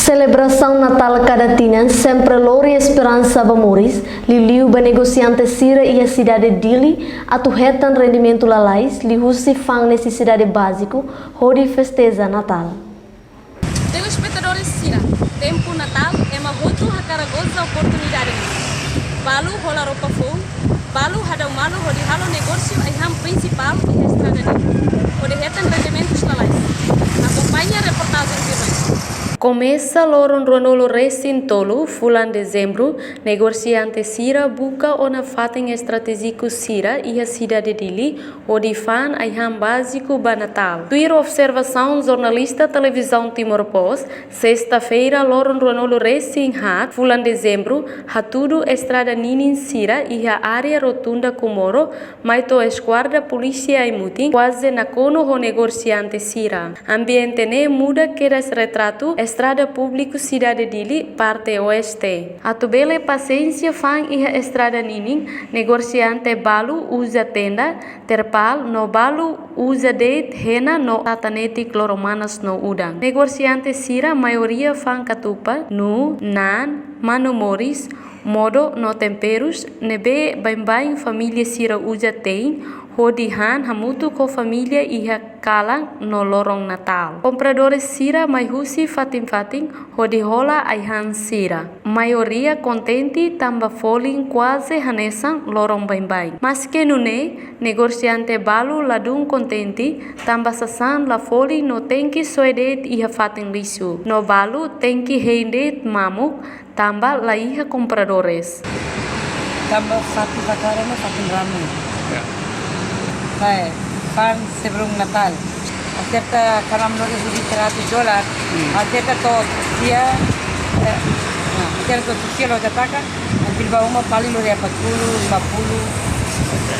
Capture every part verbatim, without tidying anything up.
Selebrasaun Natál kada tinan sempre lori esperansa ba moris, liuliu ba negosiante sira iha sidade Dili, atu hetan rendimentu lalais, liuhusi fa'an nesesidade báziku, hodi festeja Natál. Telespetadores sira, tempu Natál ema hotu hakarak goza oportunidade ne'e. Balu hola roupa foun, balu hadau malu hodi halo negósiu ai-han prinsipál iha estrada ne'e, hodi hetan rendimentus lalais. Akompaña reportajen tuirmai. Komesa loron ruanulu-resin-tolu fulan Dezembru, negosiante sira buka ona fatin estratéjiku sira iha sidade Dili, hodi fa'an ai-han báziku ba Natál. Tuir observasaun jornalista Televizaun Timor Post, sesta-feira loron ruanulu-resin-haat fulan Dezembru, hatudu estrada ninin sira iha área Rotunda Comoro, mai to'o eskuadra polísia ai-mutin, kuaze nakonu ho negosiante sira. Ambiente ne'e muda kedas retratu estrada públiku sidade Dili, parte oeste. Atu bele pasiénsia fa'an iha estrada ninin, negosiante balu uza tenda, terpal, no balu uza de'it hena no satanetik loro-manas no udan. Negosiante sira maioria fa'an katupa, nuu, na'an, manu-moris, modo no temperus ne'ebé baibain família sira uza te'in, hodi han hamutuk ho família iha kalan no loron Natál. Kompradores sira mai husi fatin-fatin hodi hola ai-han sira. Maioria kontente tanba folin kuaze hanesan loron baibain. Maske nune'e, negosiante balu ladún kontente tanba sasán la folin no tenke soe de'it iha fatin lixu. No balu tenke hein de'it mamuk, tanba la iha kompradores. Tanba fatin ba kare no fatin rame. Ya. Kayak fa'an sebelum Natal. Aserta kalam lori husi seratus dolar. Hmm. Aserta to'o Turkia, eh, nah, aserta to'o Turkia lo jataka, ambil ba uma paling lori empat puluh, lima puluh. Oke.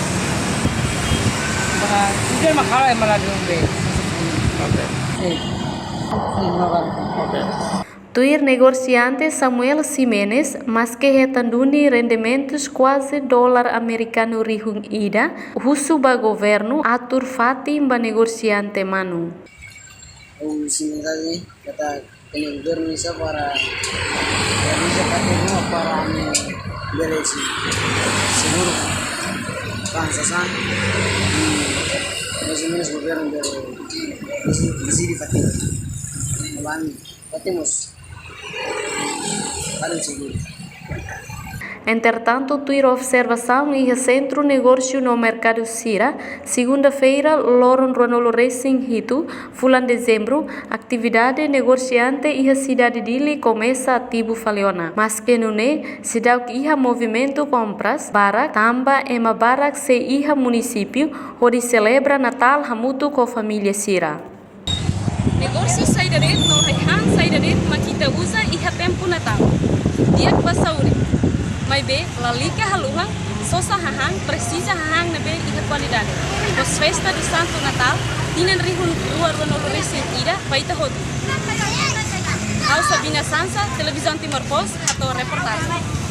Nah, itu mah kalau emang lagi be. Oke. Eh. Ini mah baru. Oke. Tuir negosiante Samuel Ximenes, maske hetan duni rendimentus kuaze dolar amerikanu rihun ida, husu ba governu atur fatin ba negosiante manu. Ha'u seidauk katak tenke governu sá para, para bisa fatin no para ami bele sei seguru. Fa'an sasán. Hmm. Mais ou menos governu bele desi-, deside fatin. Ba ami. Fatin mós. Paling seguru. Entretantu, tuir observasaun iha sentru negósiu no merkadu sira, segunda-feira, loron ruanulu-resin-hitu fulan Dezembru, atividade negosiante iha sidade Dili komesa ativu fali ona. Maske nune'e, seidauk iha movimentu kompras barak, tanba ema barak sei iha munisípiu hodi selebra Natál hamutuk ho família sira. Negósiu saida de'it no ai-han saida de'it mak ita uza iha tempu Natál. Di'ak ba saúde. Maibé, lalika haluha, sosa hahán, presiza hahán ne'ebé iha kualidade. Pós festa do Santo Natal, tinan rihun rua ruanulu-resin-ida, ba ita hotu. Ha'u Sabina Sansa, Televizaun Timor Post, hato'o reportajen.